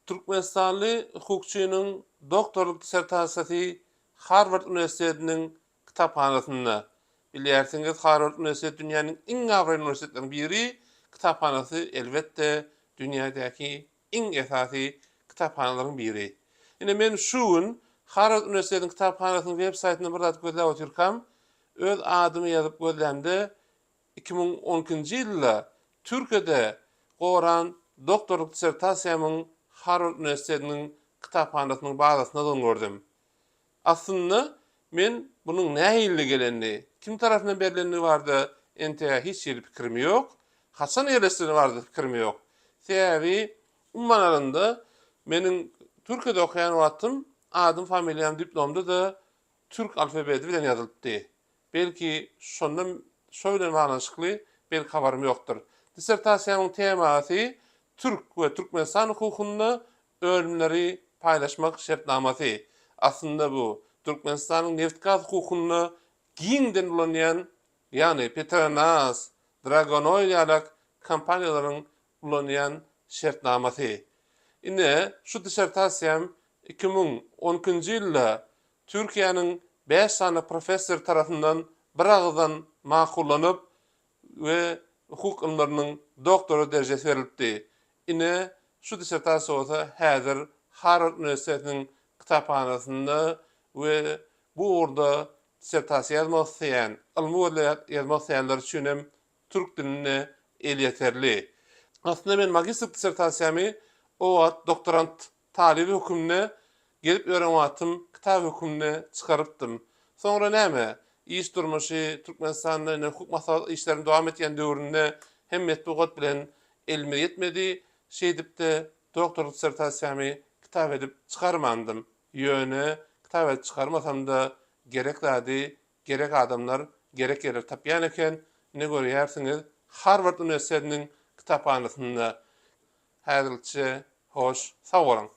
Türkmenistanly hukukçynyň doktorlyk dissertasiýasy Harward uniwersitetiniň kitaphanasynda. Bilýärsiňiz, Harward uniwersiteti dünýäniň iň abraýly uniwersitetleriniň biri, kitaphanasy, elbetde, dünýädäki iň esasy kitaphanalaryň biri. Ine, men şu gün Harward uniwersitetiniň kitaphanasynyň web saýtynda bir zat gözläp otyrkam, öz adymy ýazyp gözlämde, 2012-nji ýylda Türkiýede goran doktorlyk dissertasiýamyň Harward uniwersitetiniň kitaphanasynyň bazasyndadygyny gördüm. Aslynda, men munuň nähili gelenini, kim tarapyndan berlendigi barada entegä hiç hili pikirim ýok. Haçan ýerleşdirileni barada pikirim ýok. Sebäbi, umuman alanda, meniň Türkiýede okaýan wagtym adym, familiýam diplomda-da türk alfabeti bilen ýazylypdy. Belki, şonda şo bilen baglanyşykly, belki habarym ýokdur. Dissertasiýamyň temasy Türk we Türkmenistan hukukynda Önümleri paýlaşmak şertnamasy, aslynda bu, Türkmenistanyň nebit-gaz hukukynda giňden ulanýan, ýagny Petronas, Dragon Oil ýalak kompaniýalaryň ulanýan şertnamasy. Ine, şu dissertasiýam 2012-nji ýylda Türkiýäniň bäş sany professory tarapyndan biragyzdan makullanyp, we hukuk ylymlarynyň doktory derejesi berilipdi. Ine, şu dissertasiýa bolsa häzir Harward uniwersitetiniň kitaphanasynda we bu ugurda dissertasiýa ýazmak isleýän, ylmy gözleg ýazmak isleýänler üçin hem türk dilinde elýeterli. Aslynda men magistrlik dissertasiýamy o wagt doktorant Talyp höküminde gezip ýören wagtym kitap höküminde çykarypdym. Soňra näme, iş durmuşy, Türkmenistanda ine hukuk maslahat işlerimi dowam etýän döwründe hem metbugat bilen elime ýetmedi. Şeýdip-de doktorlyk dissertasiýamy kitap edip çykarmandym. Ýöne kitap edip çykarmasam-da gerek zady gerek adamlar gerek ýerleri tapýan eken. Ine görýärsiňiz, Harward uniwersitetiniň kitaphanasynda Häzirlikçe hoş, sag boluň!